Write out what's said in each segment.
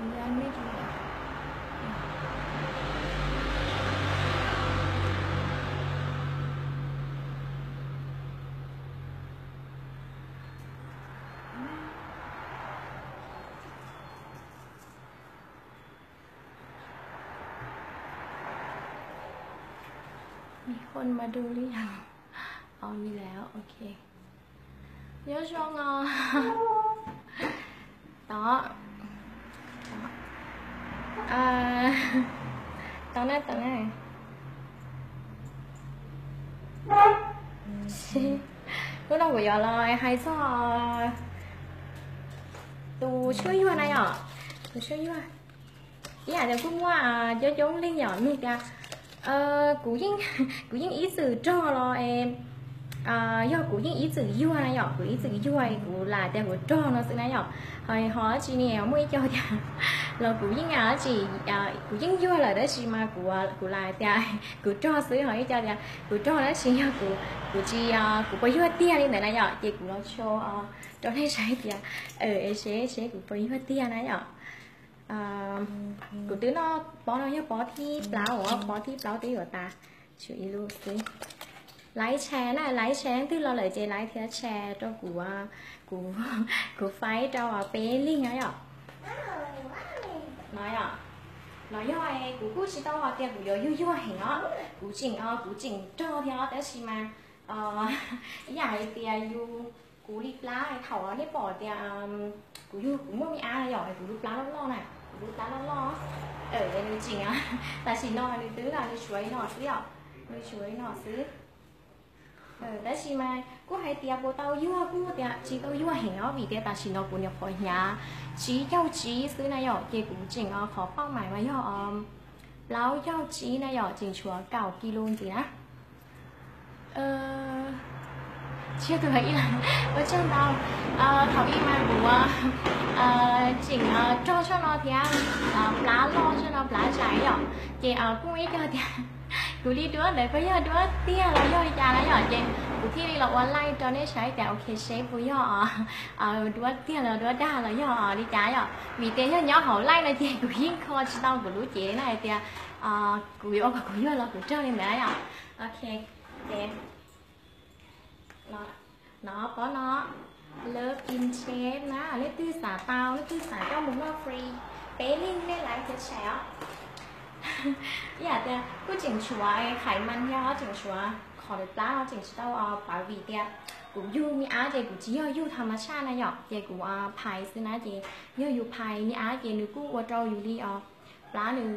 มีคนมาดูหรือยัง อ๋อ มีแล้ว โอเค Nyob zoo os. Tod, tod na, tod na. Hnub no kuv yuav los hais txog tus tshuaj yuag na yom, tus tshuaj yuag. Ib yam tias kuj muaj coob coob leej yom nug tias, kuv yeej ib txwm rog los, yog kuv yeej ib txwm yuag na yom, kuv ib txwm yuag kuv lam tias kuv rog no xwb na yom. Ho dab tsi ne, muaj ib co tias los kuv yeej, kuv yeej yuag lawm tab sis mas kuv lam tias kuv rog xwb, ho ib co tias kuv rog tab sis yog kuv tsis, kuv puas yuag tiag li ntawd na yom, ces kuv los show rau nej saib tias, seb seb kuv puas yuag tiag na yom. Kuv twb noj pob no yog pob thib plaub, pob thib plaub twb yuav tas, tshuav ib lub xwb. Laiv share na, laiv share leej twg los lawm ces laiv thiab share rau kuv, kuv, kuv faib rau peb leeg na yom. No yom, no yog kuv kuj tsis tau hais tias kuv yuav yuag yuag heev os, kuv tseem, kuv tseem rog thiab tab sis mas ib yam hais tias yus, kuv li plab thaum nej pom tias kuv yug kuv muaj me ab yom, kuv lub plab loj loj na, kuv lub plab loj loj, nws tseem, tam sim no nws twb los nws tshuav li no xwb yom, nws tshuav li no xwb. Tab sis mas kuj hais tias puas tau yuag kuj tias tsis tau yuag heev os, vim tias tam sim no kuv nyuam qhuav hnyav tsib caug tsib xwb na yom, ces kuv tseem, qhov pauj mais mas yog plaub caug tsib na yom, tseem tshuav kaum kis lus ntxiv na. Tsiab tus ib, ua tsaug ntau. Thaum ub mas kuv tseem rog zoj no thiab, plab loj zoj no, plab zais yom, ces kuj muaj ib co tias kuv li duab ntawd puas yog duab tiag los yog li cas na yom, ces kuv thiaj li los ua laij rau nej saib tias ok seb puas yog duab tiag los duab dag los yog li cas yom, vim tias yog nyob hauv laij no ces kuv yeej kho tsis tau kuv lub cev na hais tias kuv yuav ua kom kuv yuag los kuv rog li ntawd yom. Ok, ces no, pob no, Love Inches na, leej twg xav tau, leej twg xav coj mus noj free, peb leeg nej laiv thiab share os. Ib yam tias kuj tseem tshuav khais mas thiab, tseem tshuav qhov lawv plab no tseem tsis tau pawv vim tias kuv yug me ab ces kuv tsis yog yug tham mas tshaj na yom, ces kuv phais xwb na, ces yog yus phais me ab ces nws kuj ua rau yus li plab nws,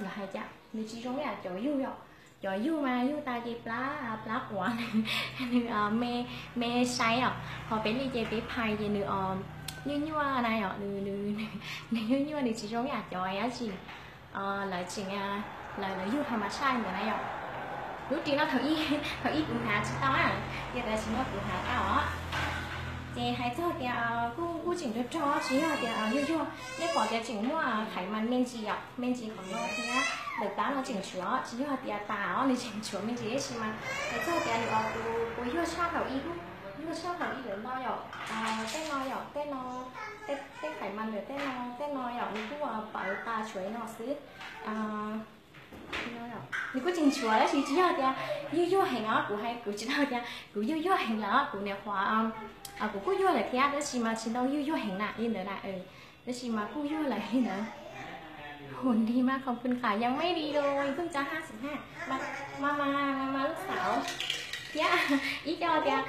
los hais cas nws tsis zoo ib yam cov yug yom. Cov yug mas yug tas ces plab, plab quav nws me, me sai os, ho peb li ces peb phais ces nws nyuaj nyuaj na yom, nws nyuaj nyuaj, nws tsis zoo ib yam cov dab tsi lawv tseem, lawv, lawv yug tham mas tshaj ntawd na yom. Lub ris no thaum ub, thaum ub kuv hnav tsis tau na, ces tam sim no kuv hnav tau os. Ces hais txog tias kuj, kuj tseem rog rog tsis yog tias yuag yuag, nej pom tias tseem muaj khais mas me ntsis yom, me ntsis qhov no thiab ntawm plab no tseem tshuav, tsis yog tias tas os, nws tseem tshuav me ntsis tab sis mas hais txog tias nws tus puas yuag tshaj thaum ub, yuag tshaj thaum ub lawm no yom. Tej no yom, tej no, tej khais mas lawm tej no, tej no yom, nws kuj pawv tas tshuav ib no xwb. Nws kuj tseem tshuav tab sis tsis yog tias yuag yuag heev os, kuv hais kuv tsis tau tias kuv yuag yuag heev lawm, kuv nyuam qhuav, kuv kuj yuag lawm thiab tab sis mas tsis tau yuag yuag heev na li ntawd na, tab sis mas kuj yuag lawm li ntawd. Hum li mas qhov pun qas yeej meej li lawm, ib tug cab hab xim hab, mas, mas, mas, mas lub xav thiab ib co tias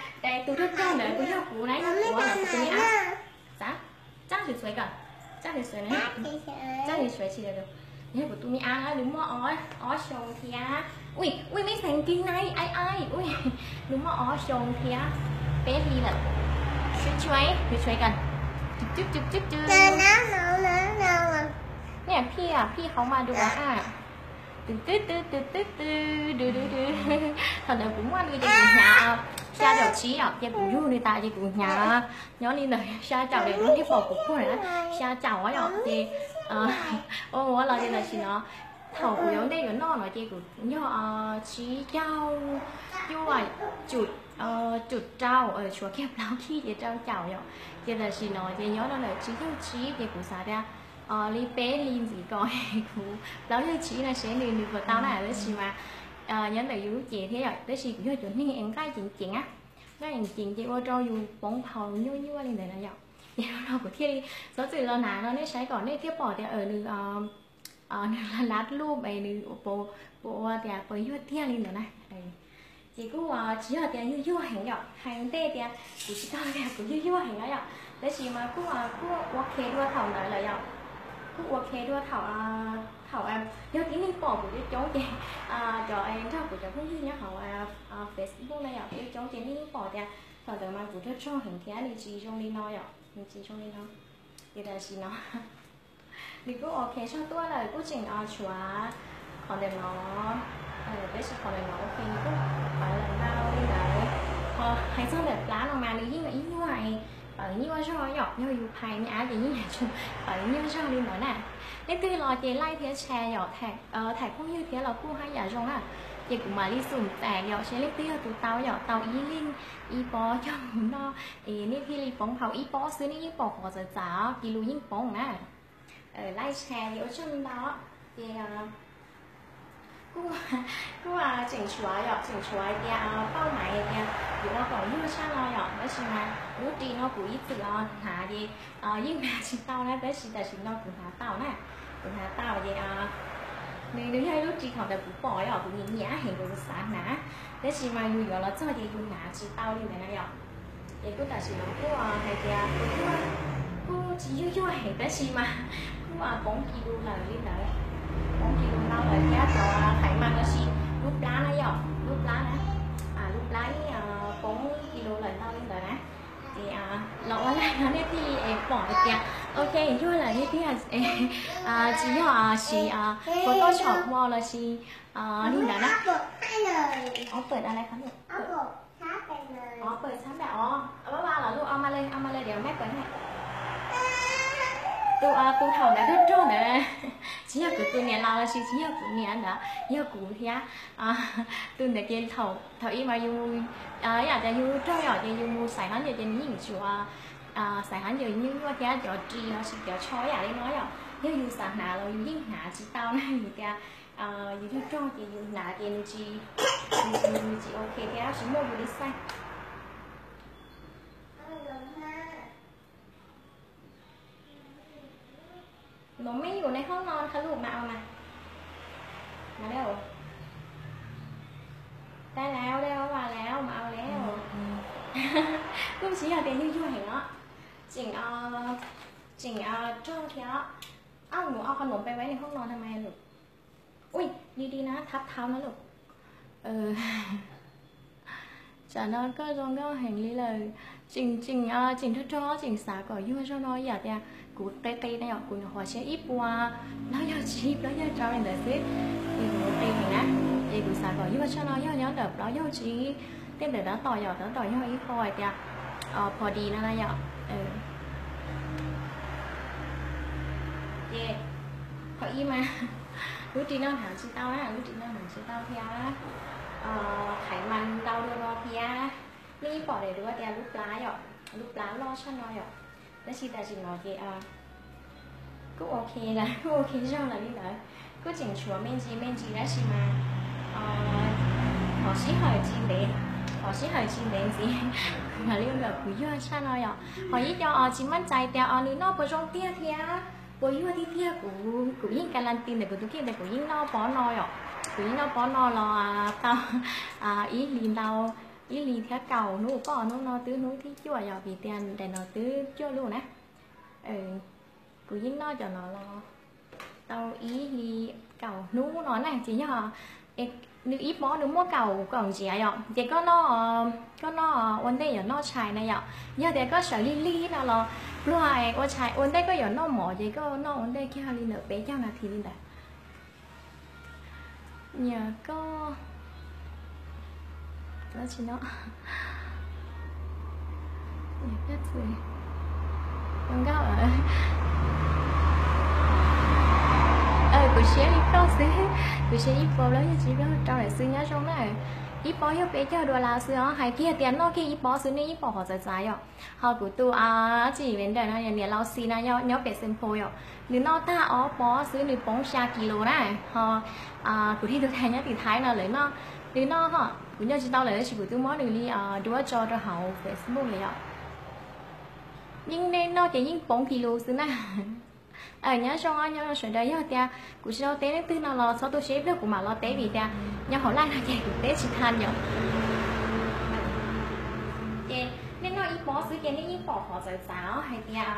tus rog rog ntawd kuj yog kuv na, yog kuv, kuv tus me ab. Xav, txaj xwm xuav kom, txaj xwm xuav na, txaj xwm xuav tsis tau. Yog kuv tus me ab na, nws muaj ob xyoo thiab. Ui, ui, mej xeem kis nai ai ai, ui, nws muaj ob xyoo thiab peb hli lawm. Xwb tshuav, xwb tshuav kom. Nej phij, phij qhov mas dua a. Tw tw tw tw tw tw, du du du. Thaum ntawd kuv muaj nws ces kuv hnyav xya caum tsib yom, ces kuv yug nws tas ces kuv hnyav nyob li ntawd xya caum, nej pom kuv puag na, xya caum yom, ces ua ua los ces tam sim no thaum kuv yuav ntej yuav noj no ces kuv yog tsib caug cuaj, cum rau, tshuav kiag plaub khij ces rau caum yom, ces tam sim no ces nyob rau ntawm tsib caug tsib ces kuv xav tias li peb hli ntxiv ko kuv plaub yawg tsib no seb nws nws puas tau na, tab sis mas nyob ntawm yus lub cev thiab yom, tab sis kuv yog cov neeg es nqaij ceev ceev a, nqaij ceev ceev ces ua rau yus poob phau nyuaj nyuaj li ntawd na yom. Ces no kuv thiaj li txhob txwm los hnav no nej saib kom nej thiaj pom tias nws nws lab lub es nws puas ua tias puas yuag tiag li ntawd na. Ces kuj tsis yog tias yuag yuag heev yom, hais ntej tias kuv tsis tau tias kuv yuag yuag heev na yom, tab sis mas kuj kuj ua ke dua thaum ntawd lawm yom. Kuj ua ke dua thaum, thaum yog tib neeg pom kuv coob coob ces cov nrog kuv cov phooj ywg nyob hauv Facebook na yom, coob coob ces nej yeej pom tias thaum ntawd mas kuv rog rog heev thiab nws tsis zoo li no yom, nws tsis zoo li no. Ces tam sim no nws kuj ok zog tuaj lawm, kuj tseem tshuav qhov ntawm no, tab sis qhov ntawm no ok nws kuj pawv lawm ntau li ntawd. Ho hais txog ntawm plab no mas nws yeej ib nyuag pawv nyuaj zog yom, yog yus phais me ab ces yeej yuav tsum pawv nyuaj zog li ntawd na. Leej twg los ces laij thiab share yom, thaim phooj ywg thiab los kuj haj yam zoo na. Ces kuv mam li xum tas yom, seb leej twg yog tus tau yom, tau ib leeg ib pob coj mus noj es nej thiaj li poob phau ib pob xwb, nej yeej pom qhov txawv txav kis lus yeej poob na. Laij share ces ua tsaug ntau. Ces kuj, kuj tseem tshuav yom, tseem tshuav hais tias pauj maiv hais tias yuav ua kom yuag tshaj no yom, tab sis mas lub ris no kuv ib txwm hnav ces yeej hnav tsis tau na, tab sis tam sim no kuv hnav tau na. Kuv hnav tau ces nws nws yog ib lub ris thaum ntawd kuv pom yom, kuv nyiam nyiam heev kuv xav hnav, tab sis mas yus yuav los txog ces yus hnav tsis tau li ntawd na yom. Ces kuj tam sim no kuj hais tias kuj, kuj tsis yuag yuag heev tab sis mas kuj poob kis lus lawm li ntawd, poob kis lus ntau lawm thiab cov khaim mas los sis lub plab na yom, lub plab na, lub plab yeej poob kis lus lawm ntau li ntawd na. Ces los ua live no nej thiaj li es pom hais tias ok yuag lawm, nej thiaj tsis yog siv Photoshop los sis li ntawd na. Ob pawm a, ob pawm txhab npam os, a va los lub o ma le, o ma le diam mab pawm na. Tus tus thaum ntawd rog rog ntawd tsis yog kuv tus niam laus los sis tsis yog kuv niam ntawd, yog kuv thiab. Tus ntawd ces thaum ib mas yus, yam tias yus rog yom, ces yus mus xaiv hab ncawm ces nws yeej tsuas xaiv hab ncawm nyuaj nyuaj thiab cov ris los sis cov tsho yam li no yom, yog yus xav hnav los yus yeej hnav tsis tau na, vim tias yus rog rog ces yus hnav ces nws tsis, nws tsis ok thiab tsis muaj yus li xaij. No meb yus ne hoob no tha lus mas au mas. Mas le, tag lawm, vas lawm mas au le. Kuj tsis yog tias yuag yuag heev os, tseem, tseem rog thiab. Ab, nws o qhov nws pe vab ne hoob no tha mas lus. Ui, li li na, thab thab na lus. Tsam no koj zoo nkauj heev li lawm. Tseem, tseem, tseem rog rog, tseem xav kom yuag zog no yam tias kuv qi qi na yom, kuv nyuam qhuav siab ib puas plaub caug tsib plaub caug rau li ntawd xwb, es kuv qi heev na, es kuv xav kom yuag tshaj no yog nyob ntawm plaub caug tsib tej ntawm tab tom yom, tab tom yog ib qho hais tias pho dis no na yom. Ces qhov ib mas lub ris no hnav tsis tau na, lub ris no hnav tsis tau thiab, qhaiv mas ntau dua no thiab. Nej yeej pom daim duab tias lub plab yom, lub plab loj tshaj no yom, tab sis tam sim no ces kuj ok lawm, kuj ok zog lawm li ntawd. Kuj tseem tshuav me ntsis me ntsis tab sis mas qhov sij hawm tsis ntev, qhov sij hawm tsis ntev ntxiv mam li ua kom kuv yuag tshaj no yom. Ho ib co tsis maj cai tias nws noj puas zoo tiag thiab puas yuag tiag tiag, kuv, kuv yeej ka las ti ntawm kuv tus kheej tias kuv yeej noj pob no yom, kuv yeej noj pob no los tau ib hlis ntau, ib hlis thiab kaum hnub, poj hnub no twb hnub thib cuaj yom, vim tias daim no twb cuaj lub na. Kuv yeej noj cov no los tau ib hlis kaum hnub no na, ces yog nws ib pob nws muaj kaum kaum ntsiav yom, ces koj noj, koj noj ua ntej yuav noj tshais na yom. Yog tias koj sawv lig lig no los pluag ua tshais ua ntej koj yuav noj mov ces koj noj ua ntej kiag li ntawm peb caug nas this li ntawd. Nyiam koj, tsis no, nyiam koj txwm, zoo nkauj. Kuv siab li koj xwb, kuv siab ib puas plaub caug tsib plaub caug rau lawm xwb, nyob zoo na. Ib pob yog peb caug dollar xwb os, hais kiag tias noj kiag ib pob xwb nej yeej pom qhov txawv txav yom. Ho kuv tus, a, tsis vendor no yog niam laus Xis no nyob pem Xeem Phos yom, nws noj tag ob pob xwb nws poob xya kis lus na. Ho kuv thiab tus thais nyob tim Thaib no lawv noj, nws noj ho kuv nco tsis tau lawm tab sis kuv twb muab nws li duab tso rau hauv Facebook lawm yom. Yeej nej noj ces yeej poob kis lus xwb na. Nyob zoo, nyob zoo sawv daws, yog tias kuv tsis tau teb leej twg no los txhob tu siab, ib pliag kuv mam los teb vim tias nyob hauv live no ces kuv teb tsis tau yom. Ces nej noj ib pob xwb ces nej yeej pom qhov txawv txav hais tias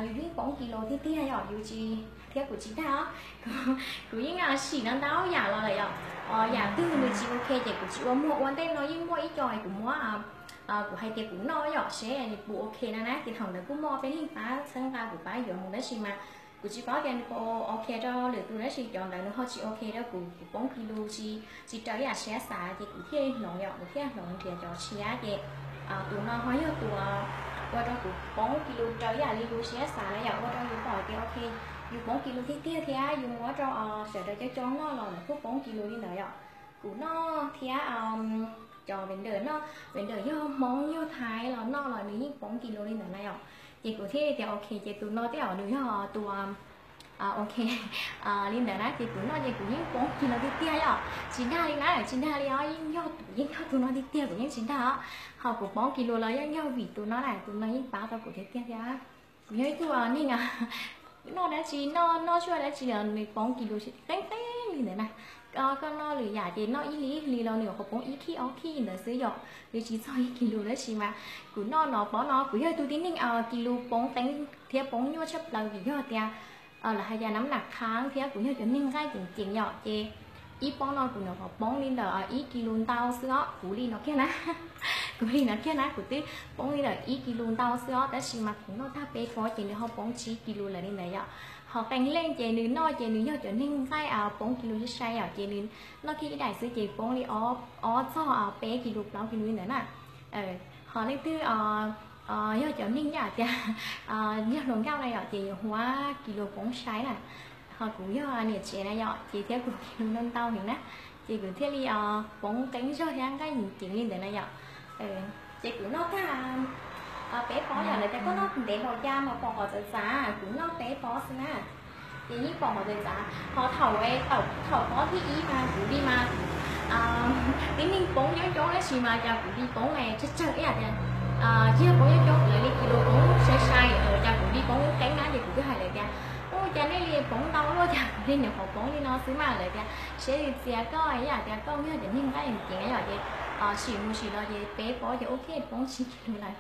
yus yeej poob kis lus tiag tiag yom, yus tsis, thiab kuv tsis dag os. Kuv yeej sim no ntau yam los lawm yom. Yam twg nws tsis ok ces kuv tsis ua muag. Ua ntej no yeej muaj ib co kuv muab, kuv hais tias kuv noj yom, seb nws puas ok no na, ces thaum ntawd kuj muaj peb leeg pab txhawb nqa kuv pab yuav mus tab sis mas kuv tsis paub tias nws puas ok rau lwm tus tab sis cov ntawd nws ho tsis ok rau kuv, kuv poob kis lus tsis, tsis raws ib yam siab xav ces kuv thiaj hloov yom, kuv thiaj hloov nrhiav cov tshiab ces tus no ho yog tus ua rau kuv poob kis lus raws ib yam li lus siab xav na yom, ua rau yus pom tias ok, yus poob kis lus tiag tiag thiab yus muab rau sawv daws coob coob noj los lawv kuj poob kis lus li ntawd yom. Kuv noj thiab cov vendor noj, vendor yog Hmoob yog Thaib los noj los nws yeej poob kis lus li ntawd na yom. Ces kuv thiaj tias ok ces tus no tej zaum nws yog tus ok li ntawd na, ces kuv noj ces kuv yeej poob kis lus tiag tiag yom. Tsis dag li na, tsis dag li os, yeej yog, yeej yog tus no tiag tiag, kuv yeej tsis dag os. Ho kuv poob kis lus los yeej yog vim tus no na, tus no yeej pab tau kuv tiag tiag thiab. Kuv yog ib tug neeg noj dab tsi, noj, noj tsuag dab tsi los nws poob kis lus qeeb qeeb li ntawd na. Koj noj lwm yam ces noj ib hlis ib hlis los nws nyuam qhuav poob ib khij ob khij ntawd xwb yom, nws tsis txog ib kis lus tab sis mas kuv noj no pob no kuv yog tus tib neeg kis lus poob qeeb thiab poob nyuaj tshaj plaws vim yog tias lawv hais tias nab nam khab thiab kuv yog cov neeg nqaij ceev ceev yom, ces ib pob no kuv nyuam qhuav poob li ntawm ib kis lus ntau xwb os, kuv li no kiag na. Kuv li no kiag na, kuv twb poob li ntawm ib kis lus ntau xwb os, tab sis mas kuv noj tag peb pob ces nws ho poob tsib kis lus lawm li ntawd yom. Ho qee leej ces nws noj ces nws yog cov neeg nqaij poob kis lus sai sai yom, ces nws noj kiag ib daim xwb ces poob li ob txog peb kis lus plaub kis lus li ntawd na. Ho leej twg yog cov neeg yam tias yog hluas nkauj na yom, ces yuav huab kis lus poob sai na. Ho kuv yog niam tsev na yom, ces thiab kuv kis lus ntau heev na, ces kuv thiaj li poob qeeb zog thiab nqaij ceev ceev li ntawd na yom. Ces kuv noj tag peb pob yom, lawv tias koj noj ntev npaum cas mas pom qhov txawv txav, kuv noj peb pob xwb na. Ces yeej pom qhov txawv txav, ho thaum, thaum pob thib ib mas kuv li mas tib neeg poob coob coob tab sis mas cas kuv li poob tsawg tsawg ib yam tias, yog poob coob coob lawv li kis lus poob sai sai, cas kuv li poob qeeb na, ces kuv twb hais lawv tias, ua cas nej li poob ntau luaj cas kuv li nyuam qhuav poob li no xwb mas, lawv tias siab li txias koj ib yam tias koj yog cov neeg nqaij ceev yom, ces sim mus sim los ces peb pob ces ua kiag poob tsib kis lus lawm.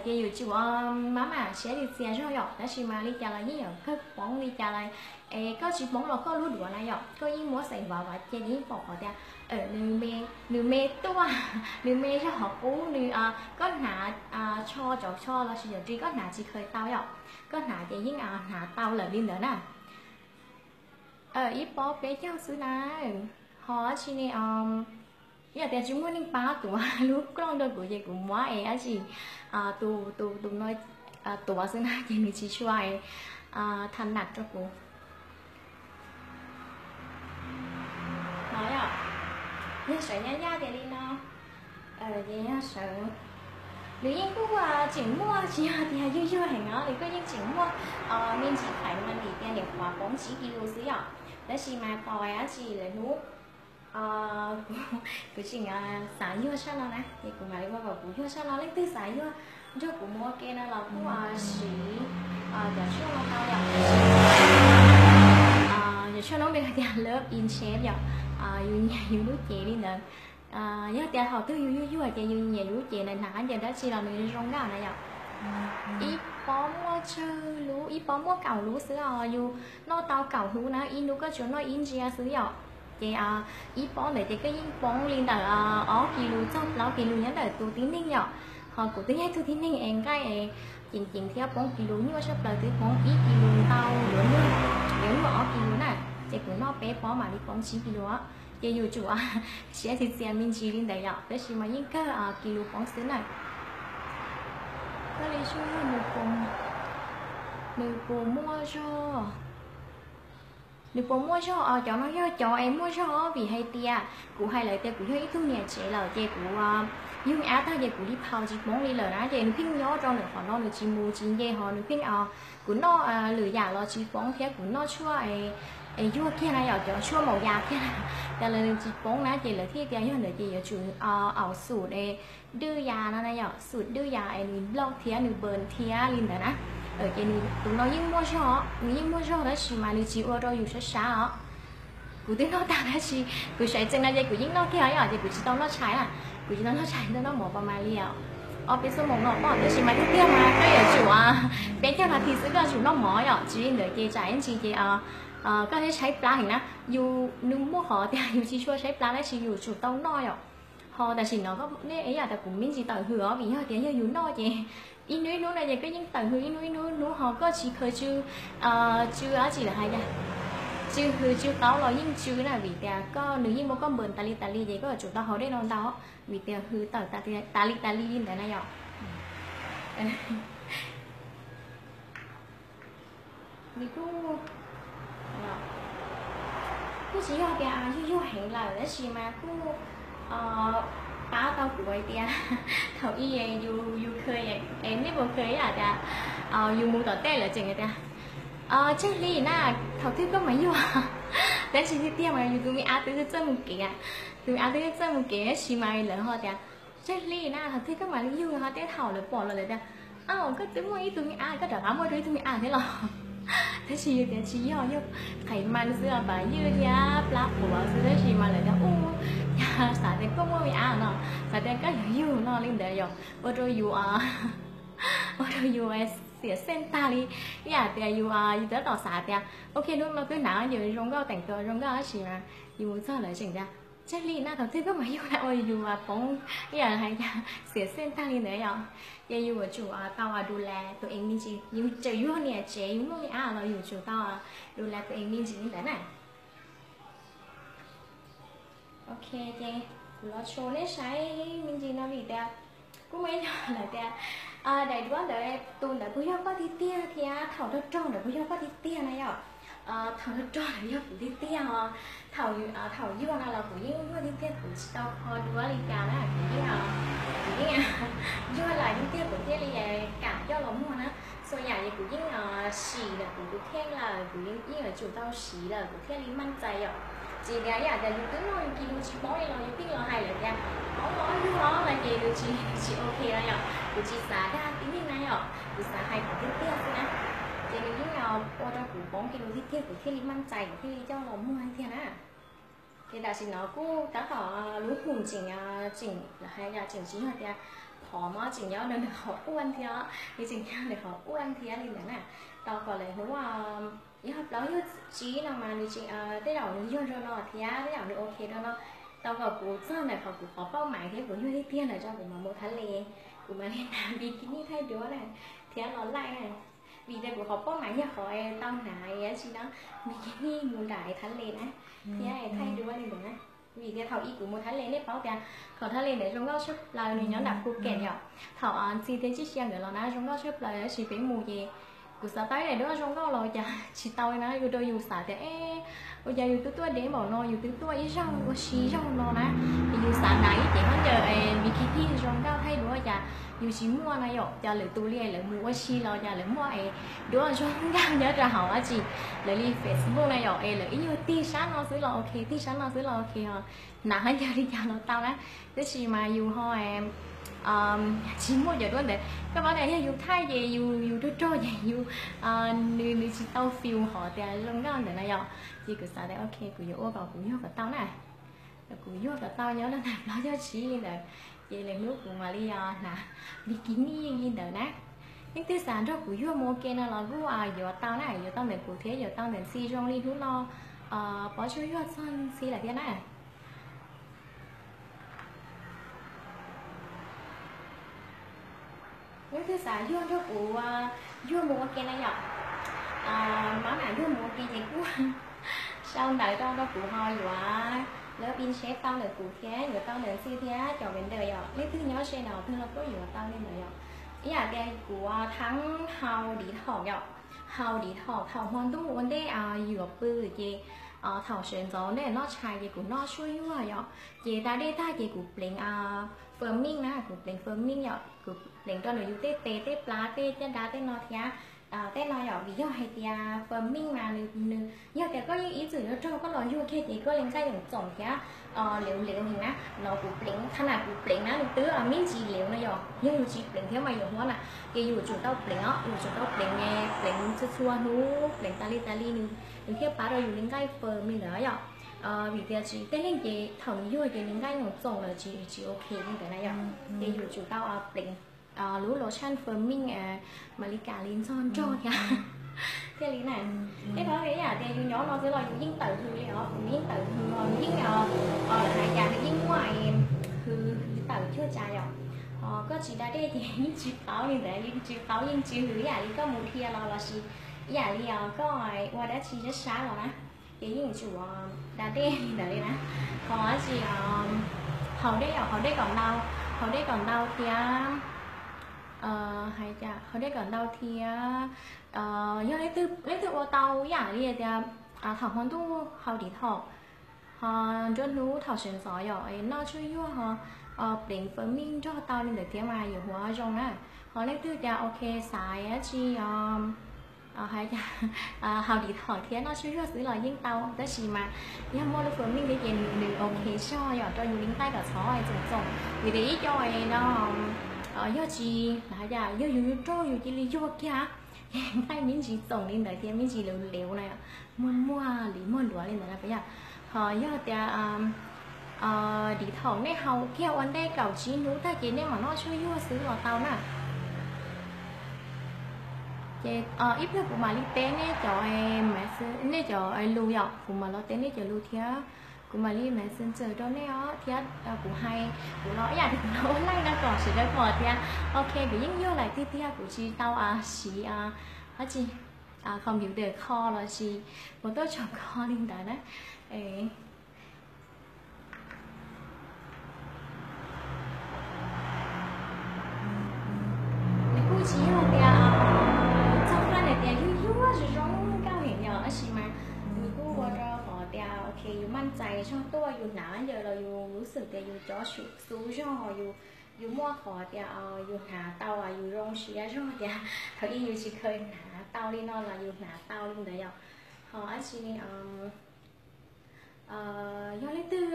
Ces yuav tsum maj mam siab li txias zog yom, tab sis mas li cas los yeej yuav kawg poob li cas los es koj tsis poob los koj lub duav na yom, koj yeej muab xeem vav vav cia ces yeej pom qhov tias nws me tuaj, nws me zog qhov qub, nws, koj hnav tsho cov tsho los sis cov ris koj hnav tsis khaws tau yom, koj hnav ces yeej hnav tau lawm li ntawd na. Ib pob peb caug xwb na. Ho tsis ne, yog tias tsis muaj neeg pab tuav lub klooj rau kuv ces kuv muab es dab tsi, tus, tus, tus no tuav xwb na ces nws tsis tshua tham nam rau kuv. No yog, yog sawv nyab yaj tias li no, ces yog sawv, nws yeej kuj tseem muaj, tsis yog tias yuag yuag heev os, nws kuj yeej tseem muaj me ntsis fais mas nim tias niam qhuav poob tsib kis lus xwb yom, tab sis mas tos dab tsi lawm hnub kuv tseem xav yuag sab no na ces kuv mam li ua kom kuv yuag sab no, leej twg xav yuag nrog kuv mus ua ke no los kuj siv cov tshuaj no tau yom. Cov tshuaj no npe hais tias Love in Shape yom, yus nyiam yus lub cev li ntawd. Yog tias thaum twg yus yuag yuag ces yus nyiam yus lub cev ntawd hnav qab ncaws dab tsi los nws zoo nkauj na yom. Ib pob muaj tsawg lub, ib pob muaj kaum lub xwb os, yus noj tau kaum lub na, ib hnub koj tsuas noj ib ntsia xwb yom. Ces ib pob ntawd ces koj yeej poob li ntawm ob kis lus txog plaub kis lus nyob ntawm tus tib neeg yom. Ho kuv twb yog ib tug tib neeg es nqaij es ceev ceev thiab poob kis lus nyuaj tshaj plaws, twb poob ib kis lus ntau, yuav luag, yuav luag ob kis lus na. Ces kuv noj peb pob mam li poob tsib kis lus. Ces yuav tsum siab txias txias me ntsis li ntawd yom, tab sis mas yeej kawg kis lus poob xwb na. Koj li sub nws puas muaj zog. Nws puas muaj zog? Cov no yog cov es muaj zog, vim hais tias kuv hais lawv tias kuv yog ib tug niam tsev lawm ces kuv yug me ab tag ces kuv li phau tsis poob li lawm na, ces nws pheej nyob rau ntawm qhov no, nws tsis mus tsis nce, ho nws pheej, kuv noj lwm yam los tsis poob thiab, kuv noj tshuaj es yuag kiag na yom, cov tshuaj maum yas kiag na, cas lawv nws tsis poob na, ces lawv thiaj tias yog ntawd ces yuav tsum au xum es dwj yas no na yom, xum dwj yas es nws nplooj thiab nws npawm thiab li ntawd na. Ces nws tus no yeej muaj zog, nws yeej muaj zog tab sis mas nws tsis ua rau yus sab sab os. Kuv twb noj tag tab sis kuv saiv tsees no ces kuv yeej noj kiag yom, ces kuv tsis tau noj tshais na, kuv tsis tau noj tshais, tau noj mov pas mas li os. Ob peb xuab moos no pom, tab sis mas tiag tiag mas koj yuav tsum peb caug nas this xwb koj yuav tsum noj mov yom, tsis li ntawd ces tsam ib ntsis ces koj thiaj tshaib plab heev na. Yus, nws muaj qhov tias yus tsis tshua tshaib plab tab sis yus tsum tau noj yom. Ho tam sim no nej ib yam tias kuv me ntsis tawm hws os, vim yog tias yog yus noj ces ib hnub ib hnub no ces koj yeej tawm hws ib hnub ib hnub hnub, ho koj tsis khaws tsw, tsw dab tsi lawm hais tias tsw hws tsw qaub los yeej tsw na, vim tias koj, nws yeej muab koj npawm tas li tas li ces koj yuav tsum tau haus dej no ntau, vim tias hws tawm tas li tas li li ntawd na yom. Nws kuj, kuj tsis yog tias yus yug heev lawm tab sis mas kuj pab tau kuv hais tias thaum ub yus, yus khaws, es nej puas khaws ib yam tias yus mus tom tej lawv tseem hais tias tseg hli na, thaum twg koj mam yug. Tab sis tiag tiag mas yus tus me ab twb txawj mus kev, tus me ab twb txawj mus kev tab sis mas lawv ho tias tseg hli na, thaum twg koj mam li yug, ho tej thaum lawv pom los lawv tias aw, koj twb muaj ib tug me ab, koj rov qab muaj dua ib tug me ab thiab los? Tab sis yus tias tsis yog, yog qhais mas xwb, pas ywj thiab plab quav xwb, tab sis mas lawv tias u, yog xav tias koj muaj me ab no, xav tias koj yuav yug no li ntawd yom, ua rau yus, ua rau yus xiam xeej tag li. Ib yam tias yus, yus tab tom xav tias ok hnub no twb hnav yus zoo nkauj teem tus zoo nkauj tab sis mas yus mus txog lawv tseem tias tseg hli na, thaum twg koj mam yug na, ua yus poob ib yam hais tias xiam xeej tag li ntawd yom. Ces yus yuav tsum tau du las tus ees me ntsis, yus tseem yog niam tsev yus muaj me ab los yus tsum tau du las tus ees me ntsis li ntawd na. Ok, ces kuv los show nej saib me ntsis no vim tias kuj muaj ib co lawv tias daim duab ntawd tus ntawd puas yog koj tiag tiag thiab thaum rog rog ntawd puas yog koj tiag tiag na yom. Thaum rog rog ntawd yog kuv tiag tiag os. Thaum, thaum yuag no los kuv yeej yuag tiag tiag, kuv tsis tau kho duab li cas na, kuv yeej, kuv yeej yuag lawm tiag tiag kuv thiaj li kam coj los muag na. Txhua yam ces kuv yeej sim lawm kuv tus kheej lawm, kuv yeej yuav tsum tau siv lawm kuv thiaj li maj txais yom. Tsis tias ib yam tias yus twb noj yus kis lus tsis paub li los yus pheej los hais lawm tias paub los yug los no ces nws tsis, tsis ok no yom. Kuv tsis xav dag tib neeg na yom, kuv xav hais kuv tiag tiag xwb na. Ces nws yeej ua rau kuv paub kis lus tiag tiag kuv thiaj li maj txais kuv thiaj li coj los muag tiag na. Ces tam sim no kuj tab tom lub hum tseem, tseem, tseem tsis yog tias phom mog, tseem nyob rau ntawm qhov uaj thiab, nws tseem nyob ntawm qhov uaj thiab li ntawd na. Tau kom lawv hnub, yog plaub yog tsib no mas nws tseem, tej zaum nws yuag rau no thiab tej zaum nws ok rau no. Tau kom kuv txog ntawm qhov kuv qhov pauj mais thiab kuv yuag tiag tiag lawm rau kuv mam mus thab le, kuv mam li hnav bikini thaij duab na, thiab los laij na. Vim tias kuv qhov pauj mais yog qhov tau hnav dab tsi no, bikini mus nram thab le na, thiab thaij duab li ntawd na. Vim tias thaum ub kuv mus thab le nej paub tias qhov thab le ntawd zoo nkauj tshaj plaws, nws nyob nram Phuket yom. Thaum ntxhi thiab Txij Xya nkawd los na zoo nkauj tshaj plaws tab sis peb mus ces kuv xav tau ib daim duab zoo nkauj los cas tsis tau li na, ua rau yus xav tias ua cas yus twb tuaj deb npaum no, yus twb tuaj ib zaug ua si zaug no na, es yus xav hnav ib cev khaub ncaws bikini zoo nkauj thaij duab cas yus tsis muaj na yom. Cas lwm tus li lawv mus ua si los cas lawv muaj es duab zoo nkauj nyob rau hauv dab tsi, lawv li Facebook na yom, es lawv ib nyuag tig sab no xwb los ok, tig sab no xwb los ok, hnav khaub ncaws li cas los tau na. Tab sis mas yus ho tsis muaj cov duab ntawd, koj paub tias yog yus thaij ces yus, yus rog rog ces yus, nws, nws tsis tau feel qhov tias zoo nkauj ntawd na yom. Ces kuv xav tias ok kuv yuav ua kom kuv yuag kom tau na. Kuv yuag kom tau nyob rau ntawm plaub caug tsib li ntawd, ces lwm hnub kuv mam li hnav bikini li ntawd na. Leej twg xav nrog kuv yuag mus ua ke no los kuj yuav tau na, yuav tau ntawm kuv thiab yuav tau ntawm ntxhi zoo li hnub no, pob tsuas yuag txog ntxhi lawm thiab na. Leej twg xav yuag nrog kuv yuag mus ua ke na yom, mab mam yuag mus ua ke ces kuj sau ntawv rau rau kuv ho yuav lawv pin tsheb tau ntawm kuv thiab yuav tau ntawm ntxhi thiab cov vendor yom, leej twg nyob ze no twg los kuj yuav tau li ntawd yom. Ib yam tias kuv Thab Hau Div Thom yom, Haus detox thaum hmo ntuj ua ntej yuav pw ces thaum sawv ntxov ntej noj tshais ces kuv noj tshuaj yuag yom. Ces da dej tag ces kuv pleev firming na, kuv pleev firming yom, kuv pleev rau ntawm yus tej tes tej plab tej caj dab tej no thiab. Tej no yom, vim yog hais tias firming mas nws, yog tias koj yeej ib txwm yuav raug koj los yuag kiag ces koj li nqaij yeej txoom thiab lev lev heev na. No kuv pleev, qhov no kuv pleev na nws twb me ntsis lev no yom, yog yus tsis pleev thiab mas yuav huab na. Ces yus tsum tau pleev os, yus tsum tau pleev, pleev txhua txhua hnub, pleev tas li tas li nws thiaj pab rau yus li nqaij firm li ntawd yom. Vim tias tsis tej leej ces thaum nws yuag ces nws nqaij yeej txoom lawm tsis, tsis ok li ntawd na yom. Ces yus tsum tau pleev lub lotion firming mam li kam li ntxog nrog thiab. Thiaj li na, tej no ib yam tias yus nyob no xwb los yus yeej tawm hws li os, kuv yeej tawm hws os, yeej, lawv hais cas nws yeej muaj hws tawm cuag cas yom. Koj tsis da dej ces yeej tsis paub li ntawd, yeej tsis paub yeej tsis hws, ib yam li koj mus dhia los lossis ib yam li koj ua dab tsi sab sab los na, ces yeej tsum da dej li ntawd li na. Qhov tsis haus dej, haus dej kom ntau, haus dej kom ntau thiab, hais cas haus dej kom ntau thiab. Yog leej twg ua tau ib yam li tias thaum hmo ntuj haus detox, ho nruab hnub thaum sawv ntxov yom noj tshuaj yuag ho pleev firming nrog tau li ntawd thiab mas yuav huab zoo na. Ho leej twg tias ok xav dab tsi hais cas haus detox thiab noj tshuaj yuag xwb los yeej tau, tab sis mas yog muaj lub firming thiab ces nws ok zog yom, rau yus li nqaij kom txhob txoom txoom. Vim tias ib co no yog tsis, hais cas yog yus raug yus cia li yuag kiag, nqaij me ntsis txoom li ntawd thiab me ntsis lev lev na, muag muag li muag luav li ntawd na puas yog? Ho yog tias detox nej haus kiag ua ntej kaum tsib hnub tag ces nej mam noj tshuaj yuag xwb los tau na. Ces ib pliag kuv mam li teb nej cov, nej cov lus yom, kuv mam los teb nej cov lus thiab kuv mam li messenger rau nej os. Thiab kuv hais, kuv los ib yam li kuv los ua live no kom sawv daws pom tias ok kuv yeej yuag lawm tiag tiag, kuv tsis tau siv dab tsi, computer kho los sis ua tuaj tsaug kho li ntawd na. Nws kuj tsis yog tias txog faj tias yus yuag zoo zoo nkauj heev yom, tab sis mas nws kuj ua rau qhov tias ok yus maj txais zog tuaj, yus hnav ntawd los yus lub xwm tias yus cov xub zog, yus muaj qhov tias yus hnav tau, yus zoo siab zog tias thaum ub yus tsis kheev hnav tau li no los yus hnav tau li ntawd yom. Ho dab tsi yog leej twg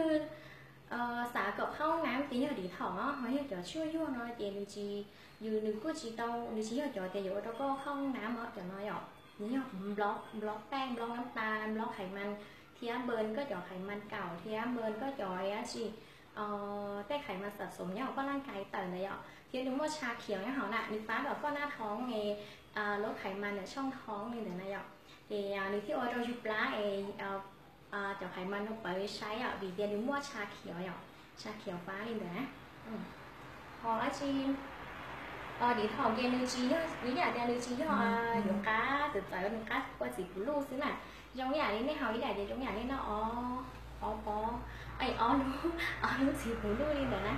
xav kom qhov nab ces yog detox os, ho yog cov tshuaj yuag no ces nws tsis, yus nws kuj tsis tau, nws tsis yog cov tias yuav ua rau koj qhov nab os, cov no yom, nws yog nplob, nplob paj, nplob nab tas, nplob khais mas, thiab npaj koj cov khais mas kaum thiab npaj koj cov dab tsi tej khais mas xam xoom nyob hauv koj laj kais tawm ntawd yom, thiab nws muaj tsha khiav nyob hauv na, nws pab kom koj nab thoob es lub khais mas ntawm tshooj thoob li ntawd na yom. Ces nws thiaj ua rau yus plab es cov khais mas no pawv saib yom, vim tias nws muaj tsha khiav yom, tsha khiav pab li ntawd na. Ho dab tsi detox ces nws tsis yog, nws yam tias nws tsis yog yuav qab txawv txawv, nws qab ua txiv puv luj xwb na. Zoo yam li nej haus ib daim ces zoo yam li noj ob pob, ob lub, ob lub txiv puv luj li ntawd na.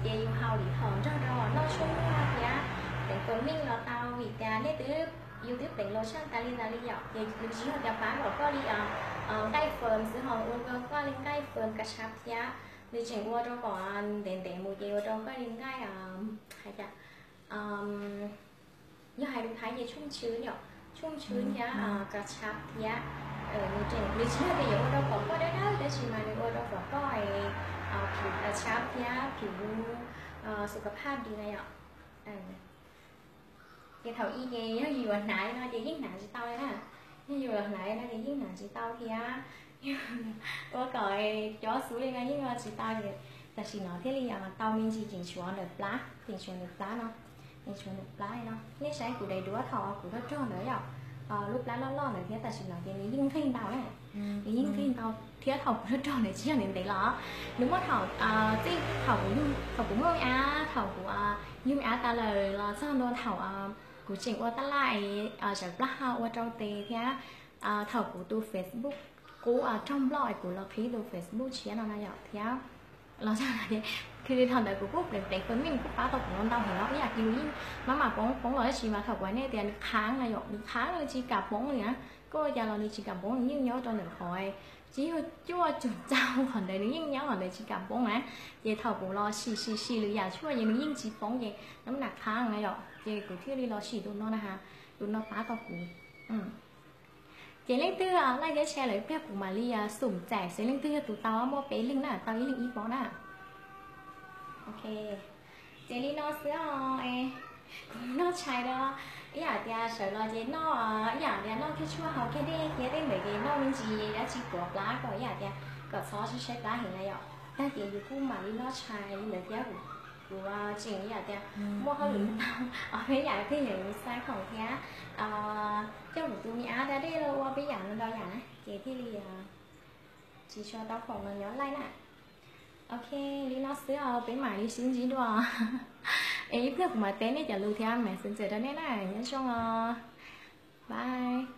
Ces yus haus detox nrog rau noj tshuaj nyuaj thiab pleev firming los tau, vim tias nej twb, yus twb pleev lotion tas li tas li yom, ces nws tsis yog tias pab kom koj li nqaij firm xwb, ho ua rau koj li nqaij firm ka tshab thiab. Nws tseem ua rau kom ntev ntev mus ces ua rau koj li nqaij, hais cas, yog hais lus Thaib ces tshooj tswb yom, tshooj tswb thiab ka tshab thiab. Nws tseem, nws tsis yog tias yuav ua rau kom koj dawb dawb, tab sis mas nws ua rau kom koj phim ka tshab thiab phim su ka phaj di na yom. Ces thaum ub ces yog yus yuav hnav li no ces yeej hnav tsis tau li na. Yog yus yuav hnav li no ces yeej hnav tsis tau thiab. Ua kom cob xub li no yeej ua tsis tau ces tam sim no thiaj li tau me ntsis ceev tshuav ntawm plab, ceev tshuav ntawm plab no, ceev tshuav ntawm plab li no. Nej saib kuv daim duab thaum kuv rog rog ntawd yom, lub plab loj loj ntawd thiab tam sim no ces nws yeej nqig ntau na. Nws yeej nqig ntau thiab thaum kuv rog rog ntawd tsis yog ntev ntev los, nws muaj thaum, txij thaum kuv, thaum kuv muaj me ab, thaum kuv yug me ab tas lawm los txog ntua thaum kuv tseem ua tab laj es sawv plab hau ua rau tes thiab thaum kuv tus Facebook qub raug nploj es kuv los qhib tus Facebook tshiab no na yom, thiab Los thiaj li thaum ntawd kuv kuj pleev pleev fawm meej kuj pab tau kuv ntau heev no. Ib yam li nws yeej maj mam poob poob los tab sis mas thaum kuv hais nej tias nws khaav na yom, nws khaav nws tsis kam poob li na. Koj ua cas los nws tsis kam poob, nws yeej nyob rau ntawm qhov tsis yog cuaj cum txaus qhov ntawd, nws yeej nyob qhov ntawd tsis kam poob na. Ces thaum kuv los sim sim sim lwm yam tshuaj ces nws yeej tsis poob ces nws khaav na yom. Ces kuv thiaj li los sim tus no na ha, tus no pab tau kuv. Ces leej twg like thiab share lawm ib pliag kuv mam li xum txais xwb, leej twg yog tus tau muaj peb leeg na, tau ib leeg ib pob na. Ok, ces li no xwb os. Kuv noj tshais rau, ib yam tias sawv los ces noj, ib yam tias noj kiag tshuaj haus kiag dej kiag tej ntawd ces noj me ntsis dab tsi puav plab kom ib yam tias kom txhob sib saib plab heev na yom. Tag ces yus kuj mam li noj tshais li ntawd thiab. Kuv tseem ib yam tias muaj hauj lwm ntau, peb yam thiaj yuav xa khoom thiab coj kuv tus me ab da dej los ua peb yam ntau yam na ces thiaj li tsis tshua tau khoom los nyob laij na. Ok, li no xwb os, peb mam li sib ntsib dua. Es ib pliag kuv mam teb nej cov lus thiab messenger rau nej na, nyob zoo os. Bye.